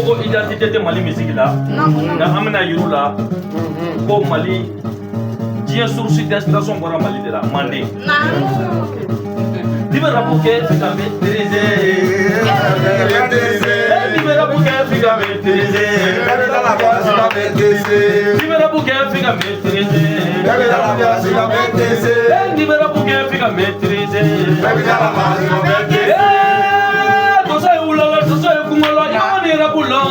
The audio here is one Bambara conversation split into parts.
Ko identité tɛ Mali musique la, nka an bɛna yir'u la ko Mali diɲɛ source d'inspiration bɔra Mali de la, Manden. N'i bɛ rap kɛ, f'i ka maîtriser. N'i bɛ rap kɛ, f'i ka maîtriser. N'i bɛ rap kɛ, f'i ka maîtriser. N'i bɛ rap kɛ, f'i ka maîtriser. Tosa ye wulala, tosa ye kungo la, i ma ni rap lɔn.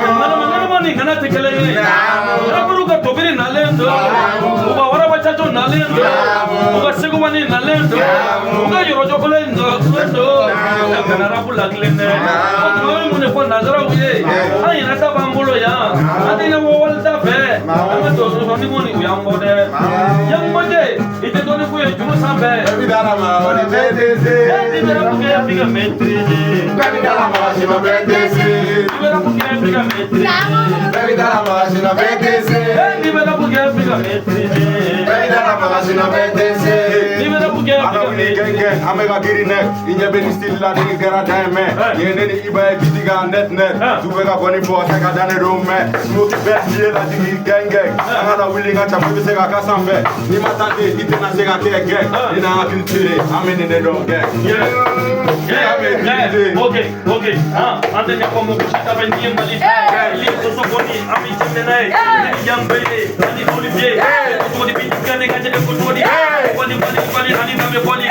Ŋanama ŋanama ni ŋana tɛ kelen ye. Rappeurw ka tobiri nalen don, u ka waraba caco nalen don, u ka seguwani nalen don, u ka yɔrɔjɔkɔlen don. Kana rap la kelen dɛ. O tuma an bɛ mun de fɔ nanzaraw ye? An yɛrɛ ta b'an bolo yan, an tɛ ɲɛbɔ wali ta fɛ. An ka dɔgɔtɔrɔsɔni kɔni, u y'an bɔ dɛ. Yankumajɛ, i tɛ dɔɔnin f'u ye juru sanfɛ. N'i bɛ rap kɛ, f'i ka maîtriser. N'i bɛ rap kɛ, f'i ka maîtriser. N'i bɛ rap kɛ, f'i ka maîtriser. N'i bɛ rap kɛ, f'i An ka ka wuli maîtriser. Gɛngɛn, an bɛ ka girin nɛ, i ɲɛ bɛ ni style la, ni kɛra dan ye mɛ nin ye ne ni Iba ye biti kan net net. Su bɛ ka gɔni fɔ tɛ ka dan ne don mɛ smoky bɛɛ n'i ye lajigi gɛngɛn. An ka na wuli ka ca, i bɛ se ka ka sanfɛ, n'i ma tante i tɛna se ka kɛ gɛn ni n'an ka culture, an bɛ nin de dɔn gɛn. Ok, an tɛ ɲɛfɔ mɔgɔ si ta fɛ n'i ye Mali ta ye. Soso kɔni, an bɛ jɛminɛ n'a ye. Ne ni Yanbele ani Olivier, ko cogo di bi? Gane ka jɛ, ko cogo di? Kɔli kɔli kɔli ani danbe kɔli.